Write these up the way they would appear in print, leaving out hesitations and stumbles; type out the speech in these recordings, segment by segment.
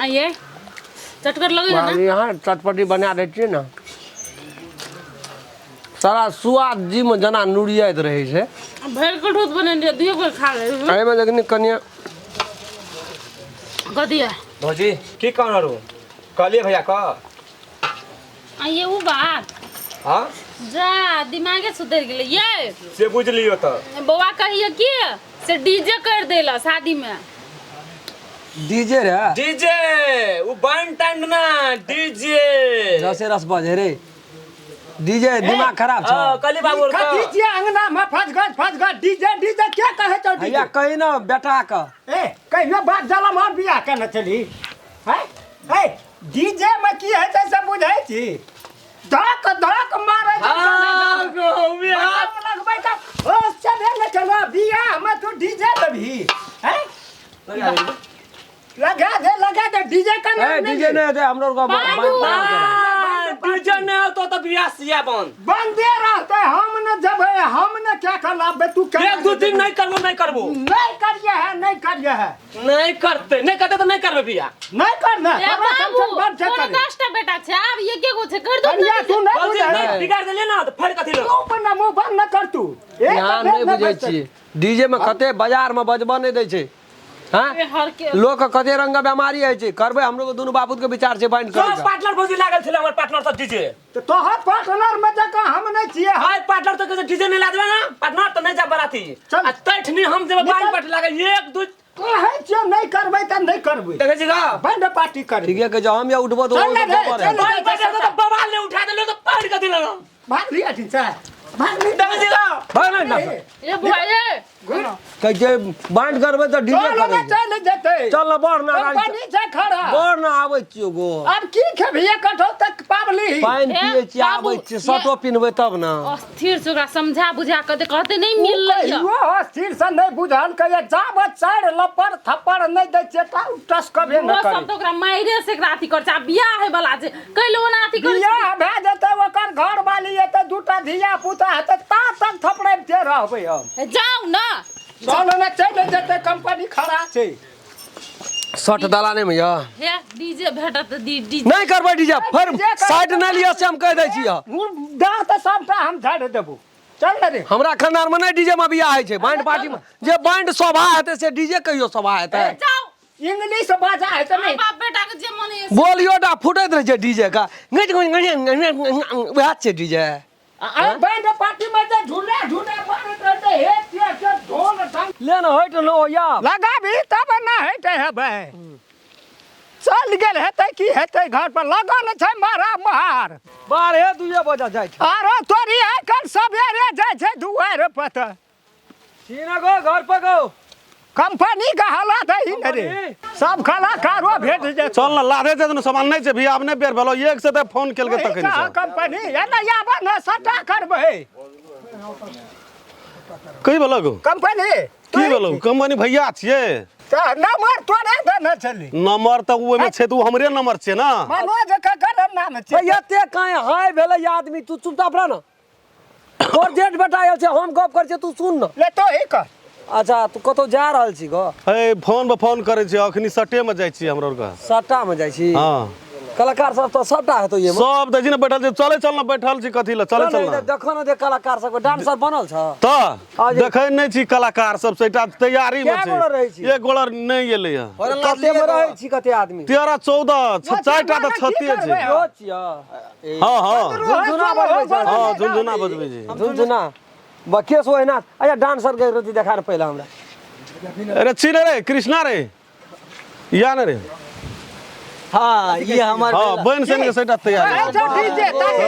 आइए चटकर लगै ना। यहाँ चटपटी बना दै छियै ने, सारा सुआद जी में जेना नुरियाइत रहै छै। भरि कटोत बनेलियै, दुइयो बेर खा ले। एहिमे जखनी कनिए कथी है? भौजी, की कहना रू कहलिए भैया क आइए उ बात। हाँ। जा, दिमागे सुधरि गेलै ये। से बुझ लियो तऽ। बौआ कहिए की से डीजे कर देला शादी में। डीजे रे? डीजे उ बैंड टैंड ना, डीजे। रसे रस बजे रे डीजे, दिमाग खराब छ। हाँ, कहली बाबू और कथी छियै अंगना में फस गज फस गज डीजे डीजे के कहै छौ डीजे? भैया, कही ना बेटा के। ए, कहियो बाप जलम और बियाह केने छली हैं? ए, डीजे में की होइ छै से बुझै छी? धक धक मारै छै। हाँ, बियाह। लगबै तऽ ओ चले ने चलो बियाह में तू डीजे देबही हैं? लगा दे, लगा दे डीजे का नाम। ए, डीजे नहीं दे हमरो को। बाबू। डीजे नहीं होतो तो बियाह सिया बंद। बंदे रहते, हम न जबे, हम न क्या कर तू क्या। एक दू दिन नहीं करबो, नहीं करबो। नहीं करिए है, नहीं करिए है। नहीं करते, नहीं करते तो नहीं करबे बियाह। नहीं करना। ए बाबू, तोरा 10टा बेटा छै, आब एके गो छै, कर दो। कनिया, तू नहीं भौजी बुझै नहीं बिगाड़ देलिए ना तो फिर कथी लो। तू अपना मुंह बंद न कर तू। एक यहाँ बेर नहि बुझै बजतै। छियै, डीजे में कते बाजार में बजबऽ नहि दै छै। हाँ, हर के लोक के कते रंग के बीमारी होइ छै। करबै, हमरो के दुनू बाबूत के विचार छै बांटि सब करै। पार्टनर भौजी लागल छलै, हमर पार्टनर सब डीजे। तो तोहर पार्टनर में जकाँ हम नहीं छियै। हाय, पार्टनर तो कहै डीजे नहीं ला देबे ना पार्टनर तो नहीं जा बराती। चल। आ तैठनी हम जेबै बांध पार्टी लागल एक दू। कहै छियौ नहीं करबै तऽ नहीं करबै। देखै छी गा। बंद पार्टी करबै। ठीके कहै छै, हम या उठबो तऽ चल ओहो ने सब रे, बबर चल। है। बांध पार्टी तो बवाल ने उठा देलो तो पार कथी लो। भाग लिया ठीक छै, भाग लिया। देखै छी गा। भाग ने ना। ए बुआ ए। कहै छै बांटि करबै तऽ डीजे चल ने। करै। चल जेतै। चल ने, बड़ ना गाड़ी। कंपनी छै खड़ा। बड़ ना आबै छियौ गो। आब की खेबही कठो तक पाबली? पानि ए, पियै छियै। बाबू, आबै छियै, सटो पिन्हबै तब ने। अस्थिर से ओकरा समझा बुझा के दे, कहते नहीं मिललै है। कहियो अस्थिर से नहीं बुझल कहियो, जाब चारि लपड़ थप्पड़ नहीं दै छियै ता उ टसकबे न ओ सब करै। तऽ ओकरा मारे से एकरा अथी कर छै, आ बियाह होय वाला छै, कैले ओना अथी कर। बियाह भए जेतै, ओकर घर वाली एतै, दूटा धिया पुता हेतै, ता तक थपड़ैबते रहबै हम। जाउ ना। चल ने, चलि जेतै, कंपनी खड़ा छै। सट दलाने में यऽ। हे, डीजे भेटत दी डीजे। नहि करबै डीजे फेर। डीजे करबै। साइड नहि लिअ से हम कहि दै छियै। दाँत सबटा हम झाड़ि देबौ, चल ने रे। हमरा खानदान में नहि डीजे में बियाह होइ छै। बैंड पार्टी में जे बैंड शोभा हेतै से डीजे कहियो शोभा हेतै? जाउ। इंग्लिश बाजा हेतै नहि। बाप बेटा के जे मन है। बोलियो टा फुटैत रहै छै डीजे का, वएह छै डीजे। आ बैंड पार्टी में जे झूला झूला मारैत रहतै, हे के के ढोल ढंग। ले न, हट न ओ या। लगाबी तब न हेतै, हेबै चल गेल हेतै की हेतै, घर पर लगल छै मारा मार। 12-2 बजे जाइ छै। आरो तोरी आइ काल्हि सबेरे जाइ छै दुआरि पर तऽ। छीना गो घर पर गो। कंपनी के हालत है ही ने रे, सब कलाकारो भेट जेतै। चल न, लादे छै ने सामान, नहि छै भी आब नहि बेर भेलो, एक से तऽ फोन केलकै तखन से। कंपनी एना आबऽ ने, सट्टा करबै। कही भेलो गो? कंपनी। की भेलो कंपनी भैया छियै? तऽ नंबर तोरे देने छली। नंबर तऽ ओहिमे छै तऽ ओ हमरे नंबर छै ने। मनोज के कर नाम छै। भैया, ते काहे हाय भेलै आदमी? तू चुपचाप रह न, तोर जेठ बेटा आयल छै, हम गप करै छियै, तू सुन न। ले तो ही कर। अच्छा, तू कतौ जा रहल छी गो? हे, फोन पर फोन करै छियै, अखनी सटे में जाइ छियै हमरा आरके। सट्टा में जाइ छी? हाँ। कलाकार सब तऽ सबटा हेतौ एहिमे? सब दै छी ने, बैठल छै, चले चल ने, बैठल छी कथी लए, चले चल ने। देखो ने जे कलाकार सब डांसर बनल छ। तऽ आ जे- देखै नहि छी, कलाकार सब सबटा तैयारी मे कए गोड़ा रहै छी? छै, एक गोड़ा नहि एलै हँ। कते में रहै छी, कते आदमी? 13 14, चारिटा तऽ छते छै। यो छियै? हँ हँ। झुनझुना बजबै छै? हँ, झुनझुना बजबै छै। झुनझुना बकेश ओहिना। अच्छा, डांसर के रति देखा ने पहिले हमरा। अरे छी रे कृष्णा रे, या ने रे। हाँ, ये हमार। हँ, बनि सन के सबटा तैयारी छै। डीजे ताकि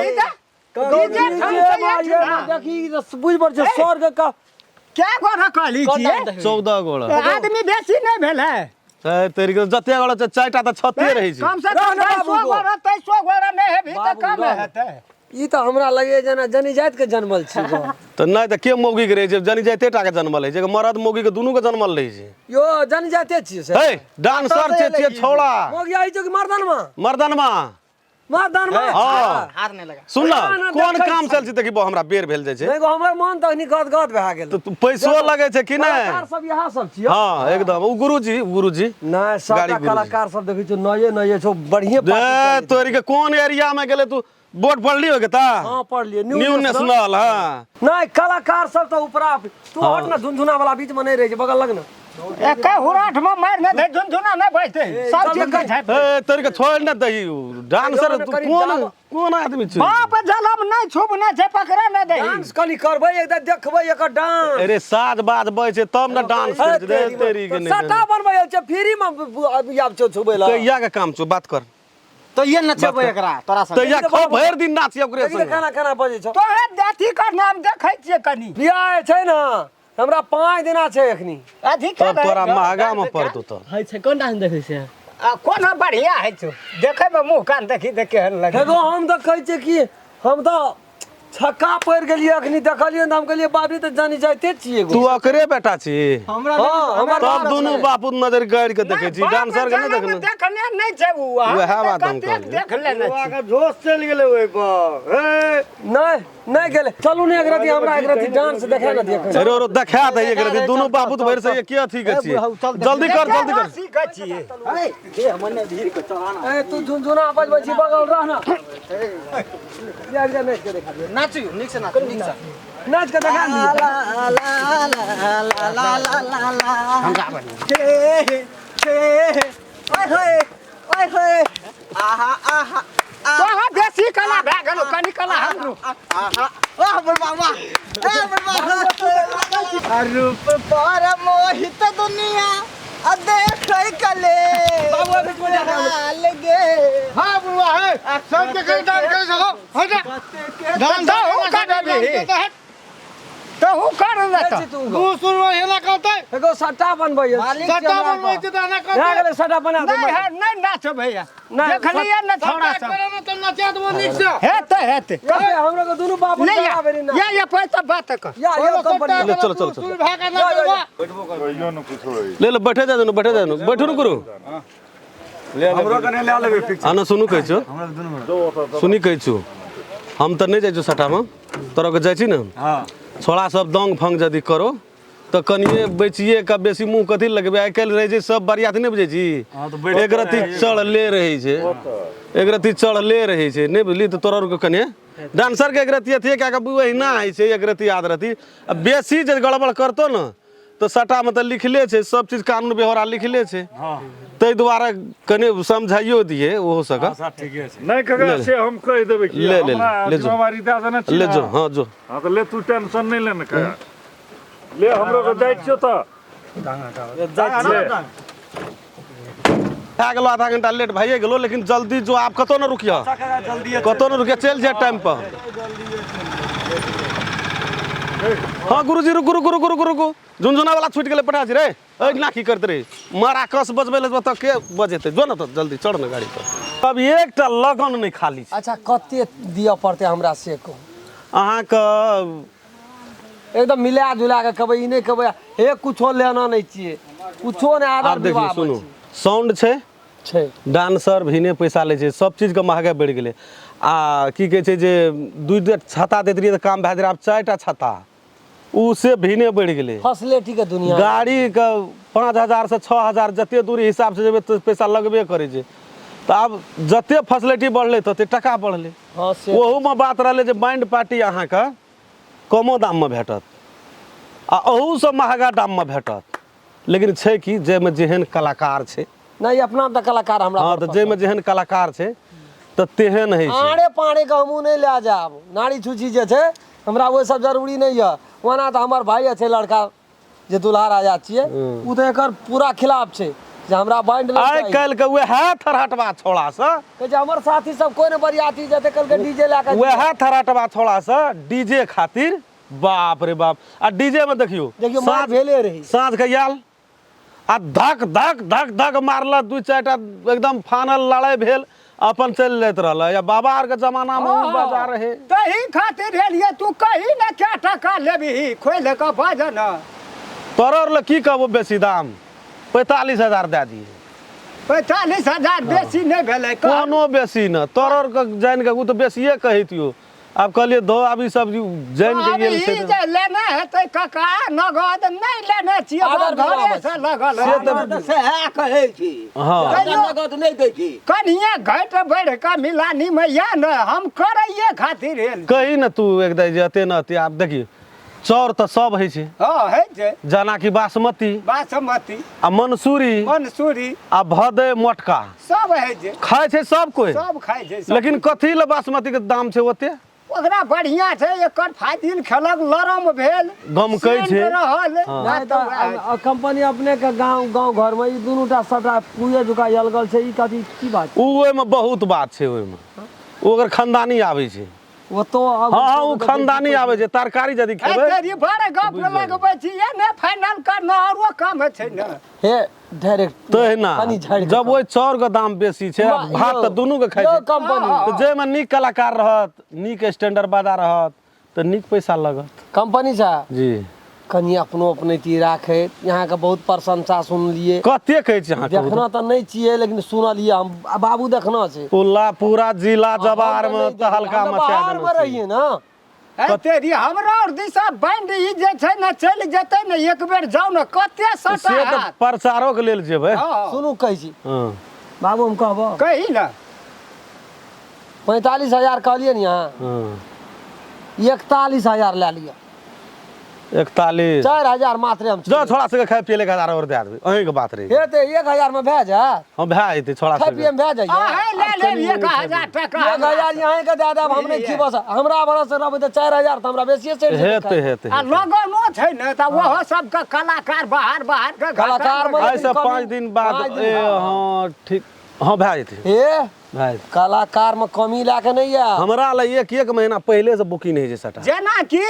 डीजे ठाम से ये ना। देखी, बुझ पड़ छै स्वर्ग का। क्या गोरा कहली छियै? 14 गोड़ा। आदमी बेसी नहीं भेल है। हे, तेरी के जते गोड़ा छै, चारिटा तऽ छते रहै छै। कम से रह कम ने बाबू 22 गो। गोरा 23 गोरा नहीं है भी तऽ बाबू, कम रह। हेतै। ई तऽ हमरा लगैए जेना जनी जाति के जन्मल छी गो। तऽ नहि तऽ के मौगी के रहै छै? जनी जाइते टा के जन्मल होइ छै, मरद मौगी के दुनू के जन्मल रहै छै। यो जनी जाते छियै से? हे, डांसर छै छियै छौड़ा। मौगी आई छौ कि मर्दनमा? मर्दनमा। मर्दान में हाँ हाथ नहीं लगा। सुन ना, न ना, कोन देखै काम छी। चल छै देखी हमरा बेर भेल जाइ छै। नहीं गो, हमर मन तऽ अखनी गदगद भए गेल। तऽ तू पैसो लगै छै कि कलाकार नहि? सब इएह सब छियै। हाँ एकदम, ओ गुरुजी गुरुजी नहि, सबटा गाड़ी गुरुजी। कलाकार सब देखै छियै नये नये छौ, बढ़िए दे पार्टी चलै छै। तोरी के कोन एरिया में गेले तू? बोर्ड पढ़ली हो ता? हाँ पढ़लियै, न्यू नेशनल। हाँ नहीं कलाकार सब तऽ उपरा तू हट ना, झुनझुना वाला बीच में नहीं रहे छै, बगल लग ना। एके हुराठ में मारि नहि दे, झुनझुना नहि बजतै, सब चीज के झापि दे। ए तोरी के छोड़ न दही डांसर तू करी कोन जाब। कोन आदमी छी? बाप जलम नहि छुबने छै, पकड़े नहि दही। डांस कनी करबै, एकदा देखबै एकर डांस। अरे साज बाज बजै छै तब ने डांस करै छै। दे तेरी के नहि सट्टा बनबै छै फ्री में, अभी आब छौ छुबै ला। कहिया के काम छौ बात कर। तो ये नचेबै एकरा तोरा संगे। तहिया खो भरि दिन नाचिए ओकरे देखी तऽ संगे। खाना खाना बजै छौ। तोहे अथी कर नाम देखै छियै कनी। बियाह छै ने हमरा 5 दिना छै एखनी। अथी तब तोरा महगा में पड़तौ तब। होइ छै कोन डांस देखै छै? आ कोना बढ़िया होइ छौ देखै में, मुँह कान देखी देख केहन लगे। एगो हम तऽ कहै छियै कि हम तऽ छक्का पड़ि गेलियै अखनी देखलियै तऽ हम कहलियै बाबरी तऽ जानी जाइते छियै तू ओकरे बेटा छी? हमरा हाँ, हमर तब दुनू बापू नजर गाड़ि के देखै छी, डांसर के नहि देखने। देखने नहि छै उ, उएह बात हम कतेक कहलियै। देख लेने छी। जोश चलि गेलै ओहि पर हे। नहि नहि गेलै, चलू ने एक रति हमरा एक रति डांस देखा ने दिअ। अरे रो देखा दे एक रति, दुनू बापू तऽ भरि से के अथी के छियै। जल्दी कर जल्दी कर। सीखै छियै। ए तू झुनझुना बजबै छी, बगल रह ना। जा जा नाच के देखा दिअ। नाचू नीक से, नाचू नीक से। नाच के देखा दिअ। ला ला ला ला ला ला ला ला हे हे ओए होए ओए होए आहा आहा तोहर बेसी कला भए गेलौ, कनी कला हमरो। आहा वाह बुढ़बा वाह ए बुढ़बा। रूप पर मोहित दुनिया आ देखै कले बाबू बीच में जा। हाल गे। हाँ बुढ़वा है सब के कहीं डांस करे सको हो जा डांस। तहु कर देबही, तहु कर ने तऽ। तू तू सुन एना कहतै। एगो सट्टा बनबै मालिक सट्टा बनबै छै तऽ एना भए कहतै। गेलै, सट्टा बना दे। नहि है, नहि नाच भैया। नहि, देखलियै ने छौड़ा सट्टा सब। करे ने तऽ नचा देबो नीक से। हेतै हेतै। कहे हमरा के दुनू बाबू नहि या बराबर ना। या या पैसा बात कर। या या कंपनी। ले, चलो, चलो, चलो। भए के ना करबा। कहियो न कुछो होइ। ले ले, बैठे जा दुनू, बैठे जा दुनू, बैठू ने गुरु। हमरो कने ले लेबै पिक्चर। आना सुनू कहै छौ, सुनी कहै छौ, हम तऽ नहि जाइ छौ सट्टामे, तोरा के जाइ छी ने। हां छोड़ा सब दंग फंग यदि करो तऽ कनिए बचिए के बेसी मुँह कथी लगबै। आइ काल्हि रहै छै सब बरियात नहि बुझै छी, एक रत्ती चढ़ले रहै छै, एक रत्ती चढ़ले रहै छै, नहि बुझली? तऽ तोरा आरके कनिए डांसर के एक रत्ती अथिए कए कऽ ओहिना होइ छै, एक रत्ती याद रहती। आ बेसी जे गड़बड़ करतौ ने तऽ सट्टामे तऽ लिखले छै सब चीज, कानून व्यवहार लिखले छै, ताहि दुआरे कनि समझाइयो दियै ओहो सबके। ठीके छै। नहि काका, से हम कहि देबै कि ले, ले, हमरा ले जो। जिम्मेवारी दए देने छी ले ने। जो, हाँ जो। हाँ तऽ ले, तू टेंशन नहि ले ने काका, ले हमरो के जाइ छियौ तऽ ले। भए गेलो आधा घंटा लेट भइए गेलो, लेकिन जल्दी जो, आब कतौ न रुकिह, कतौ न रुकिह, चलि जा टाइम पर। हाँ गुरुजी, रुकू रुकू रुकू रुकू रुकू, झुनझुना वाला छूटि गेलै। पठा छी रे, एहिना की करते रे, मारा कस बजबै लए तऽ के बजेतै? जो ने तऽ जल्दी चढ़ ने गाड़ी पर। अब एकटा लगन नहि खाली छै। अच्छा कते दिअ पड़तै हमरा से कहू। अहाँके एकदम मिला जुला के कहबै, ई नहि कहबै हे कुछो लेना नहि छियै, कुछो नहि आदर आब देखियौ विवाह सुनू, साउंड छै छै, डांसर भिने पैसा लै छै, सब चीजके महगाइ बढ़ि गेलै। आ की कहै छै जे 2 छाता दैत रहियै तऽ काम भए जाइ, आब 4टा छाता, उ से भिने बढ़ि गेलै। फैसिलिटी के दुनिया। गाड़ीके 5000 से 6000 जते दूरी हिसाबसँ जेबै तऽ पैसा लगबे करै छै। तऽ आब जते फैसिलिटी बढ़लै तते टका बढ़लै। हाँ से ओहूमे बात रहलै जे बैंड पार्टी अहाँके कमो दाममे भेटत आ ओहूसँ महगा दाममे भेटत, लेकिन छै कि जाहिमे जेहन कलाकार छै। नहीं अपना तऽ कलाकार हमरा। हाँ तऽ जाहिमे जेहन कलाकार छै तऽ तेहन होइ छै। आरे पारे के हमहूँ नहि लए जायब, नारी छुछी जे छै हमरा ओहि सब जरूरी नहि यऽ। ओना तऽ हमर भाई छै लड़का जे दुल्हा राजा छियै, ओ तऽ एकर पूरा खिलाफ छै जे हमरा बैंड नहि आइ चाही। काल्हि के वएह थरहटवा छोड़ा से कहै छै हमर साथी सब कोइ ने बरियाती जेतै, कहलकै डीजे लए कऽ। वएह थरहटवा छोड़ा से डीजे खातिर, बाप रे बाप। आ डीजे में देखियौ, देखियौ मार भेले रही। साँझ के आयल आ धक धक धक धक मारलक 2-4टा, एकदम फानल लड़ाइ भेल, अपन चलि जाइत रहल। या बाबा आरके जमाना में उ बाजा रहे। तही खातिर एलियै, तू कही ने क्या टका लेबही, खोलि कऽ बाज न। तोरा आर लए की कहबो, बेसी दाम 45,000 दए दिहे। 45,000 बेसी नहि भेलै। कोनो बेसी न, तोर और के जानि कऽ ओ तऽ बेसिए कहितियो। आब कहलियै दो, आब ई सब जानि के गेल छै ई जे लेने हेतै काका नगद नहि लेने छियै, आदर घरे विवाह से लगल से है। तऽ सएह कहै छी। हँ। नगद नहि दै छी। कनिये घटि बढ़ि कऽ मिलानी मे या ने हम करैये खातिर एल। कही ने तू एक जे एते ने एते। आब देखियौ चाउर तऽ सब होइ छै। हँ होइ छै। जेनाकि बासमती, बासमती आ मंसूरी, मंसूरी आ भदे मोटका सब होइ छै। खाइ छै सब कोइ, सब खाइ छै सब। लेकिन कथी लए बासमती के दाम छै ओते? ओकरा बढ़िया छै, एकर फाजिल खेलक, लरम भेल, गमकै छै। सेंट रहल। हँ। नहि तऽ कंपनी अपने के गांव गांव घर में ई दुनू टा सबटा पुए जुका अलगल छै, ई कथी की बात? ओ ओहिमे बहुत बात छै, ओहिमे ओ ओकर खानदानी आबै छै। ओतो हँ हँ, ओ खानदानी आबै छै। तरकारी यदि खेबै तेरी बड़ गप लगबै छी, ये ने फाइनल करना औरो काम छै ने। हे डायरेक्ट तहिना कनि झाड़ि जब ओहि चाउर के दाम बेसी छै, आ भात तऽ दुनू के खाइ छै कंपनी। तऽ जाहिमे नीक कलाकार रहत, नीक स्टैंडर्ड बाजा रहत, तऽ नीक पैसा लगत। कंपनी छै जी। कनि अपनो अपनैती राखैत यहाँ के बहुत प्रशंसा सुनलिए। कते कहै छी अहाँ? कहू देखना तऽ नहि छियै, लेकिन सुनलिए हम, आ बाबू देखना छै। पुला पूरा जिला जवार में तहलका हम तऽ मचा बाहर मे देने छै। रहिए ना। हे तेरी हमरा और दिशा बैंड ई जे छै ने चलि जेतै ने, एक बेर जाउ ने कते से सटा तऽ हैत। प्रचारो के लेल जेबै। हँ। सुनू कहै छी हँ बाबू, हम कहबो कही ने। 45,000 कहलिए ने यहाँ, हँ 41,000 लए लिअ। 41 4,000 मात्र हम जो छोड़ा सबके खाय पिए 1,000 और दए देबै, अहींके बात रही। हे तऽ 1,000 मे भए जायत। हँ भए जेतै छोड़ा खाय सबके। पिए मे भए जाइए। अहें ले लेब 1,000 टका। 1,000 यहाँ के दए देब, हम नहि खीबऽ, हमरा भरोसे रहबै तऽ 4,000 तऽ हमरा बेसिए चढ़ि जेतै। हेतै हेतै। आ लगनो छै ने तऽ ओहो सबके कलाकार बाहर बाहर के कलाकार मे आइ से 5 दिन बाद। पाँच दिन ए बाद। हँ ठीक, हँ भए जेतै। हे भए जेतै। कलाकार मे कमी लए के नहि आयब। हमरा लए एक एक महीना पहिले से बुकिंग होइ छै सटा। जेनाकि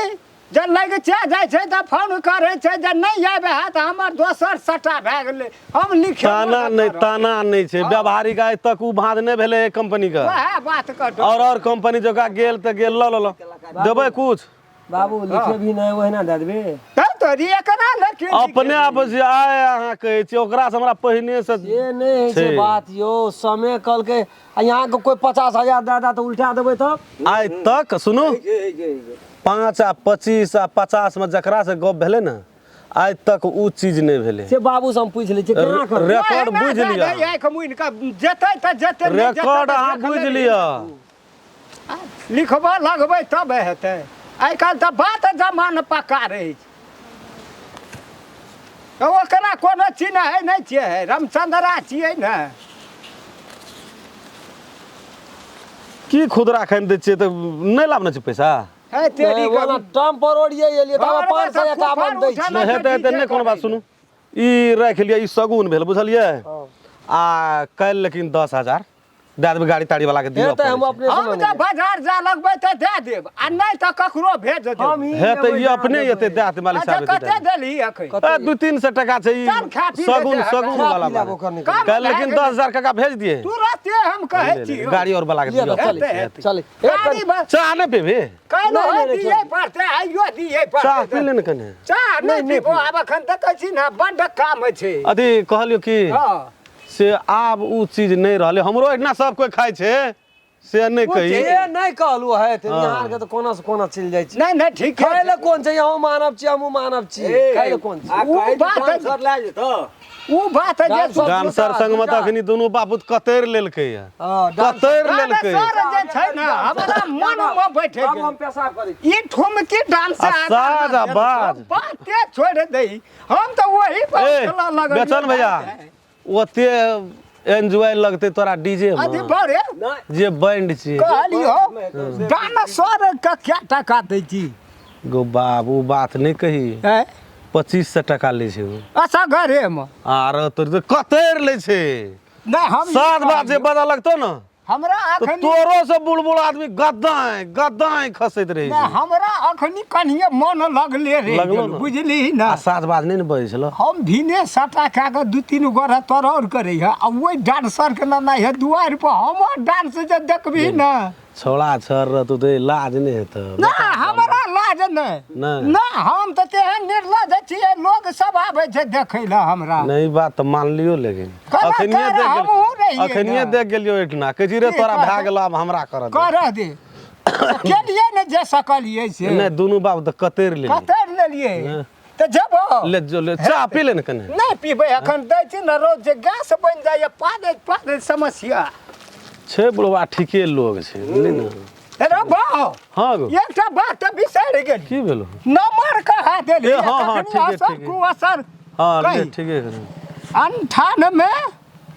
जे लगिचा जाइ छै तऽ फोन करै छै जे नहि आबि है तऽ हमर दोसर सटा भए गेलै, हम लिखे ताना नहि, ताना नहि छै व्यवहारिक। आइ तक ओ भाँज नहि भेलै कंपनी के। वएह बात कर और कंपनी जकाँ गेल तऽ गेल। लऽ लऽ देबै कुछ बाबू, लिखे भी नहि ओहिना दए देबै। तब तोरी एकरा लेकिन अपने आप जे आइ अहाँ कहै छियै ओकरा से हमरा पहिने से से नहि होइ छै छै। बात यौ, समय कहलकै आ यहाँ के कोइ 50,000 दए दए तऽ उल्टा देबै तब। आइ तक सुनू, 5 आ 25 आ 50 में जकरा से गप भेलै ने, आइ तक ओ चीज नहि भेलै। से बाबू से हम पूछि लै छियै केना करबै। रिकॉर्ड बुझि लिअ, आँखि मुनि कऽ जेतै तऽ जेतै, नहि जेतै रिकॉर्ड तऽ अहाँ देख बुझि लेबै। लिअ। लिखबऽ लगबै तब हेतै। आइ काल्हि तऽ बात जमान पक्का रहै छै, तऽ ओकरा कोनो चिन्है नहि छियै, रामचंद्रा छियै ने। की खुदरा खाइन दै छियै तऽ नहि लाबने छै पैसा। हे तेरी ओना टम पर ओरिये एलियै तऽ घरमे 551 से दै उठल छियै। नहि हेतै हेतै नहि कोनो बात। सुनू, ई राखि लिअ, ई शगुन भेल, बुझलियै? आ काल्हि लेकिन 10,000 दए देबै, गाड़ी ताड़ी वाला के दिअ हेतै हम पड़ै अपने हम से जे बाजार जा लगबै तऽ दए देब आ नहि तऽ ककरो भेज देब। हम ही छै। हेतै ई अपने एतै दए देतै मालिक अच्छा साहब एतै कते दए देतै। देलही एखन? ए, 200-300 टका छै ई। चल, खा पी शगुन लेतै, शगुन खा वाला पी लेब बात। ओकर नहि। कम काल्हि भए लेकिन गेलै। 10,000 टका भेज दिए। तुरते हम कहै छी। गाड़ी और वाला के लिअ दिअ। तऽ चलै हेतै, हेतै। चलै। गाड़ी बस चाह नहि पीबी? काल्हि नहि, नहि, नहि, दिए पड़तै, आइयो दिए चाह पड़तै। पी ले ने कने। चाह नहि पीबो आब, एखन देखै छी ने बड्ड काम छै। अथी कहलियौ कि हँ से आब उ चीज नहि रहलै। हमरो एहिठिना सब कोइ खाइ छै से नहि कही। से नहि कहलू है तऽ यहाँ के तऽ कोना से कोना चलि जाइ छै। नहि नहि ठीक खाय लए कोन छै? अहूँ मानव छी, हमहूँ मानव छी, खाय लए कोन छै? आ उ कहै बात डांसर लए जेतौ। ओ बात जे डांसर- डांसर संग मे तऽ अखनी दुनू बापूत कतरि लेलकै या। हँ, डांसर- कतरि लेलकै। डांसर जे छै ने हमरा मन मे बैठे बाबू गेल। हम पेशाब करै छी। ई ठुमकी डांस आ साज आ बाज। बाते छोड़ दही, हम तऽ वही पर ए चलऽ लगलियै। बेचन भैया, ओते एंजॉय लगतै तोरा डीजे अथी मे बड़े जे बैंड छै। कहलियो डांसर के क्या टका दै छी? गो बाबू, बात नहि कही। हैं? 2500 टका लै छै ओ। अच्छा घरे मे आर तोर तऽ कतरि लै छै। नहि हम ई सात बात जे कहलियौ, बजऽ लगतौ ने हमरा तऽ अखन तोरो से बुलबुल आदमी गदाइ गदाइ खसैत रहै नहि छै। हमरा अखनी कनिये मन लगले रे लगलो ने? बुझली ने। आ सात बात नहि ने बजै छलो। हम भिने सटा खा कऽ 2-3 गोरा तोर करै है आ ओहि डांसर के लेनाइ है दुआरि पर, हमर डांस जे देखबही ने। छौड़ा छर रहतौ तऽ लाज नहि हेतौ? ना, हमरा लाज लाज नहि। नहि। ना, हम तऽ तेहन निर्लज छियै, लोग सब आबै छै देखै लए हमरा। नहीं, बात तऽ मान लियो, लेकिन करा अखनिये करा, देख हमहूँ गेलियो, रहियै अखनिये ने। देख गेलियो एहिठिना, कहै छी रे की तोरा कहै? भए गेलो, आब हमरा करऽ दे। करऽ दे, केलियै ने जे सकलियै से। नहि, दुनू बाप तऽ कतरि लेलियै। कतरि लेलियै। हँ। तऽ जेबो। ले जो, ले चाह पी ले ने कने। नहि पीबै एखन, दै छी ने रोज जे गैस बनि जाइए पादै पादै समस्या छै। बुढ़वा ठीके लोग छै, बुझली ने? रे बाउ। हाँ गो। एकटा बात तऽ बिसरि गेली। की भेलो? नंबर कहा देली। ए, हाँ, हाँ, तखनी ठीके, असर ठीके। कुअसर। हाँ, ले। कही। ठीके कने। 98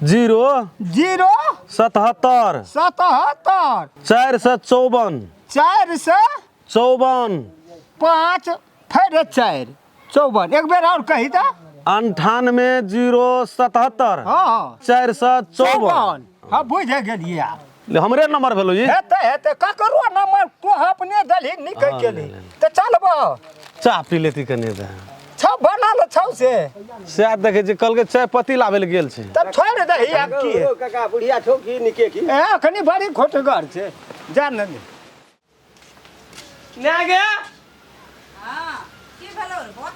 0 0 77 77 454 400 54 5 फेर 4 54। एक बेर और कही तऽ। 98 0 77 हाँ। 454। 54, हाँ, बुझि गेलियै आब। ले, हमरे नंबर भेलो ई। हेतै हेतै, ककरो नंबर तू अपने देलही निकलि हाँ, गेली। ले, ले। तऽ चलबो? चाह पी लेती कने तऽ। छौ बनल छौ से? सएह देखै छी, कहलकै चाय पत्ती लाबै लए गेल छै। तब छोड़ि दही आब की? काका, बुढ़िया छौ की निके की? ए, अखनी बड़ी खोटगर छै, जा ने। ना गे। हाँ, की भेलो रे बा?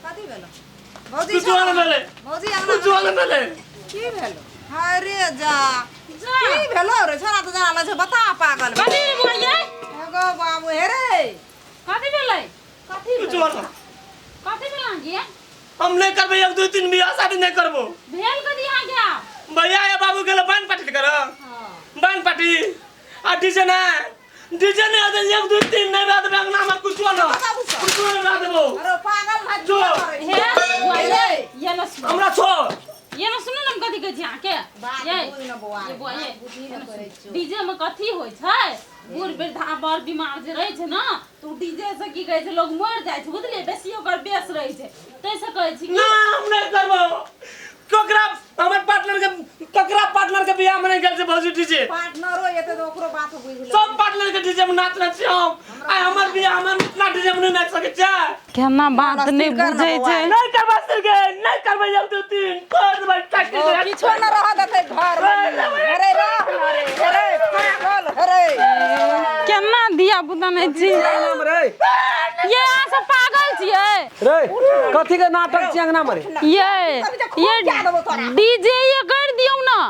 कथी भेलो भौजी? कुछो नहि भेलै। भौजी, अंगना। कुछो नहि भेलै। की भेलो? अरे जा, की भेलो रे? छोरा तऽ जाना छै, बता पागल। कथी रे बुआ ये? एगो बाबू हे रे। कथी भेलै? कथी कुछो भेलो? नहि। कथी भेल अहाँके? हम नहि करबै, 1 2 3 बियाह शादी नहि करबो। भेल कथी अहाँके आब? भैया या बाबू गेल बैंड पार्टी कर, बैंड पार्टी आ डीजे नहि, डीजे नहि होतै, 1 2 3 नहि रहत अंगना में कुछो न। बाबू सब। कुछो नहि रह देबो। अरे पागल भाई। जो। हे बुआ ये, ये न सुन। हमरा छोड़। ये न सुनू ने, हम कथी कहै छी अहाँके। बात ये बुझ न बौआ। ये बुआ ये। बात बुझी न करै छियौ। डीजे में कथी होइ छै, बूढ़ वृद्धा बड़ बीमार जे रहै छै ने, तऽ ओ डीजे से की कहै छै, लोग मरि जाइ छै, बुझलियै? बेसी ओकर बेस रहै छै, ताहिसँ कहै छी कि ना, हम नहि करबो। ककरा हमर पार्टनर के, ककरा पार्टनर के बियाह में नहीं गेल छै भौजी डीजे। पार्टनरो एते तऽ ओकरो बात बुझि लेबै। सब पार्टनर के डीजे में नाचने छियै हम। आइ हमर बियाह में इतना डीजे में नहीं नाच सकै छियै। केना बात नहि स्थिर कर ने बुझै बौआ। छै। नहीं करबै सिर के, नहीं करबै, 1 2 3 कर देबै टैक्सी। ओ, किछो न रह देतै घर में। अरे रह न रे, अरे पागल, अरे। केना धिया पुता नहि छी। रे। ये अहाँ सब पागल छियै। रे, कथी के नाटक छी अंगना में रे? ये ये क्या देबो तोरा? डीजे ये कर दियौ ने।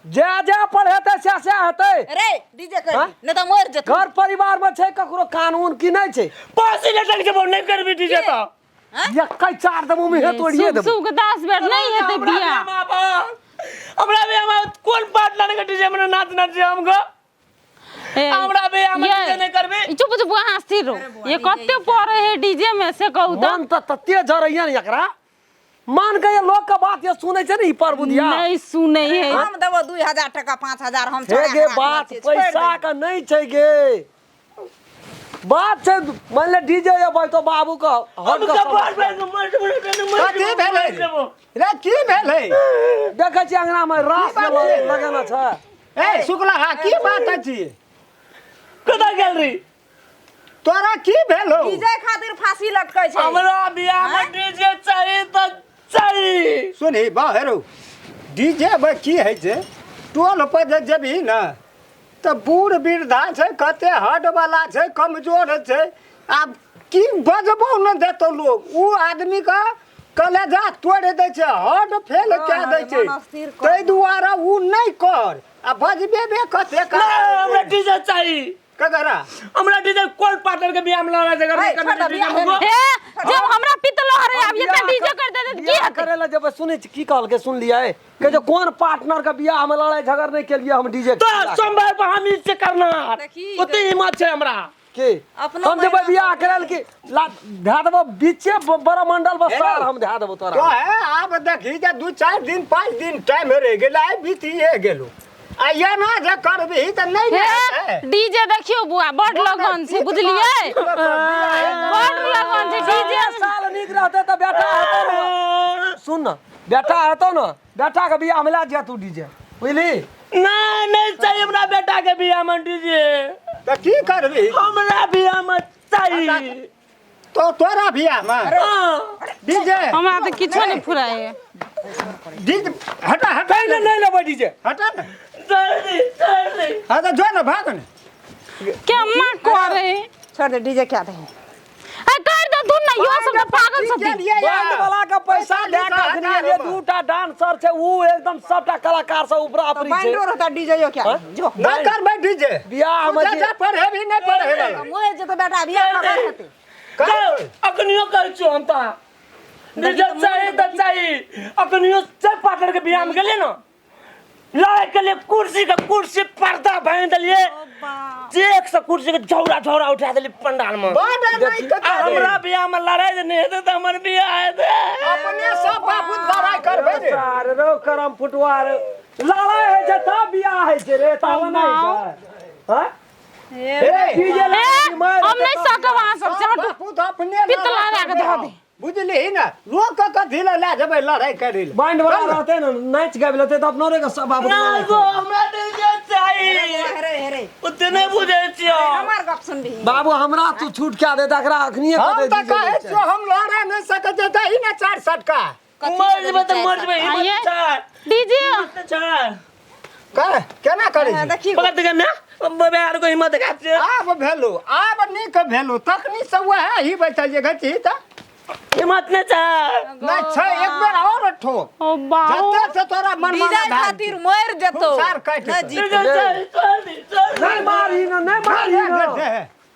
जे जे पर हेतै से से हेतै। रे, डीजे कर। हाँ? नहीं तऽ मरि जेतौ। घर परिवार में छै ककरो कानून की नहि छै? फांसी लटक जेबो, नहीं करबी डीजे तो। एक्कै चार देबो, मुँहे तोड़िए शुभ देबो। शुभ के 10 बेर नहि हेतै हमरा बियाह। बियाह में आबो। हमरा बियाह में कोन पार्टनर के डीजे में नाचना छै हमको? ए, हमरा बियाह में ये, डीजे नहीं करबी। ई चुप चुप, अहाँ स्थिर रहू। ये कते पढ़े है डीजे में से कहू तऽ। मन तऽ तते जरैया ने एकरा, मान के ये लोग के बात ये सुनै छै ने ई पर बुधिया। नहि सुनै है। हम देबो 2000 टका, 5000 हम हे छोड़ा गे के राखने बात छियै, छोड़ि पैसा दही। के नहीं छै गे, बात छै मान ले डीजे अबै तो बाबू के हम हट के के बार बार मर जेबो, कथी भेलै रे? की भेलै? देखै छी अंगना में रास लगेना छै। ए शुक्ला, हा, की बात अछि? कतऽ गेल रही? तोरा की भेलो? डीजे खातिर फांसी लटकै छै। हमरा बियाह में डीजे चाही तऽ चाही। सुनही बा, हेरो डीजे में की होइ छै, टोल पर जे जेबही ने तऽ बूढ़ वृद्धा छै, कते हड वाला छै, कमजोर छै, आब की बजबो न देतौ लोग। उ आदमीके कलेजा तोड़ि दै छै, हड फेल कए दै छै। मन अस्थिर कर। ताहि दुआरे उ नहि कर आ बजबेबे कते। नहीं, हमरा डीजे चाही। ककरा? हमरा डीजे कोन पार्टनर के बियाह में लड़ा छै? हे, छोड़ दे, बियाह डीजे हे, जब हमरा पितलो हरे आब ये डीजे कर देते तऽ की बियाह हेतै? करे ला जब सुनै छी की कहलकै, सुनलियै? के जे कोन पार्टनर के बियाह में लड़ाई झगड़ नहीं केलिए हम डीजे। तो सोमवार पर हम ई से करना। देखी, ओते हिम्मत छै हमरा। के अपनो हम जेबै महीना बियाह करे ला की ला धए देबो बीचे बड़ा मंडल बस सार हम धए देबो तो तोरा। है आब देखी जे 2 4 दिन 5 दिन टाइम रहि गेलै, आइ बीतिए गेलो आ एना जे करबिही तऽ नहि ने हे हेतै। डीजे देखियौ बुआ, बड लगन छै, बुझलियै? बड लगन छै डीजे। साल नीक रहतै तऽ बेटा हेतौ ने, सुन न, बेटा हेतौ ने, बेटा के बियाह में ला जा तू डीजे, बुझली? नहीं, नहीं चाहिए हमरा बेटा के बियाह में डीजे। तऽ की करबिही? हमरा बियाह में चाही। तो तोरा बियाहमे हाँ। डीजे? हमरा तऽ किछो नहि फुराए। डीजे हटा हटा। नहीं नहीं लेबै डीजे। हटा ने। जल्दी जल्दी। हाँ, तऽ जो ने, भाग ने। केना करे? छोड़ दे डीजे क्या दही। ए कर दे तू ना यो सब त पागल छथिन। बैंड वाला के पैसा दे के अखनी एलियै, दूटा डांसर छै ऊ एकदम सबटा कलाकार सब उपरा उपरी छै। बैंडो रहता डीजे यो क्या जो नहीं करबै डीजे बियाह में जा जा पढ़े भी नहीं पढ़े वाला मोए जे तो बेटा बियाह कर हेतै। अखनियो कहै छियौ हम तऽ डीजे चाही तऽ चाही। अखनियो से पार्टनर के बियाह में गेलियै ने लड़ाई के लिए कुर्सी के कुर्सी पर्दा भांग देलियै, एक से कुर्सी के झौरा झौरा उठा देलियै पंडाल में। आ हमरा बियाह में लड़ाई जे नहि हेतै तऽ हमर बियाह हेतै। अपने सब बाबू लड़ाई करबै रे। अरे रो करम फुटवा रे, लड़ाई होइ छै तब बियाह होइ छै रे, तब नहि होइ छै। हँ? हे, डीजे लगा मारि हम नहीं सकब अहाँ सब से हटू। बापू तऽ अपने पितला लगा के धऽ दे। बुझलिही ने लोक के कथी लए लए जेबै लड़ाई करै लए। बैंड वाला रहतै ने नाचि गाबि लेतै तऽ अपनो रे के सब बाबू ना गो हमरा डीजे चाही। हेरे हेरे ओते नहि बुझै छियौ। हमर गप सुनबी बाबू, हमरा तू छूट क्या दे एकरा अखनिये हम कह दे तऽ डीजे कहै नहि छियौ हम लड़ाई नहि सकै छियै दही ने चारि सटका। मर जेबै तऽ मर जेबै, हिम्मत छै। डीजे हिम्मत छै। केना करै छी? देखी पकड़ दे ना बबे आर को हिम्मत देखा छियै। आब भेलो, आब नीक भेलो, तखनी से वएह ही बैठल जे गची तऽ हिम्मत नहि छै। नहि छै, एक बेर और ठोक। ओ बाबू जते से तोरा मन डीजे खातिर मर जेतो। सार काटि ना कऽ। जी डीजे चाही, छोड़ दी, छोड़ दी। नहि मारही ने, नहि मारही ने।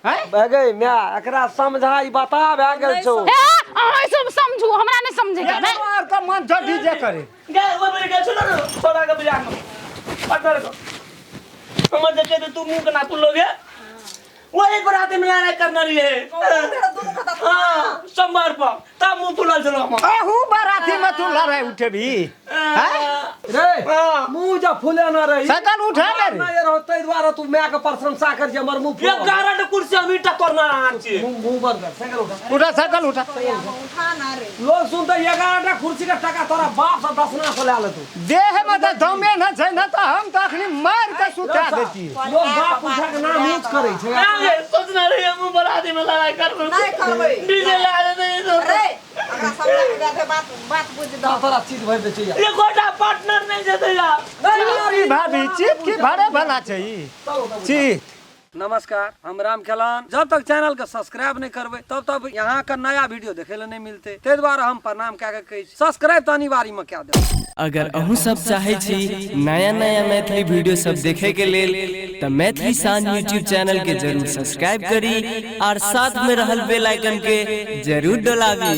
हैं? भए गई my, एकरा समझाई बता भए गेल छौ। ए अहाँ सब समझू, हमरा नहीं समझे के भाई। और के मन छौ डीजे करे। गे ओइ बेर गेल छलो ने छोड़ा के बियाह में पार्टनर को हमर देखे तो तू मुंह के नापुल लोगे वही बराती में लड़ाई करना रहिए। हाँ सोमवार पर तब मुंह फुलल छलो हम। अहू बाराती में तू लड़ाई उठेबी? रे मुंह जब फूले न रही सकल उठा ले रे। नहीं रहो तै दुआरे तू my के प्रशंसा कर जे हमर मुंह फूल। 11 टा कुर्सी हम ईटा तोड़ना आन छी। मुंह बंद कर, सकल उठा। उठा सकल उठा। उठा ना रे। लोग सुनते 11 टा कुर्सी के टका तोरा बाप से दसना से ले लेतू। देह में तऽ दमे न छै न तऽ हम तऽ अखनी मार के सुता देती। लोग बाप उठा के नाम ऊंच करै छै। ना गे सोचना रहिए मुंह बराती में लड़ाई करबो। नहीं करबै। डीजे ला दे तो। रे हमरा समझा के दे बात बात बुझ दो। तोरा चीज भरि दै छै। एकोटा पार्टनर नहीं जेतै यार। की भाभी चीत की भरे भला छै ई चीत। नमस्कार, हम राम खेलान। जब तक चैनल के सब्सक्राइब नहीं करबै तब तक यहाँ का नया वीडियो देखे ला नहीं मिलते, ताहि दुआरे हम प्रणाम कए के कहै छी सब्सक्राइब तऽ अनिवार्य में कए देब। अगर अहूँ सब चाहे छी नया नया मैथिली वीडियो सब देखे के लेल तऽ मैथिली शान यूट्यूब चैनल के जरूर सब्सक्राइब करी और साथ में रहल बेल आइकन के जरूर डोलाबी।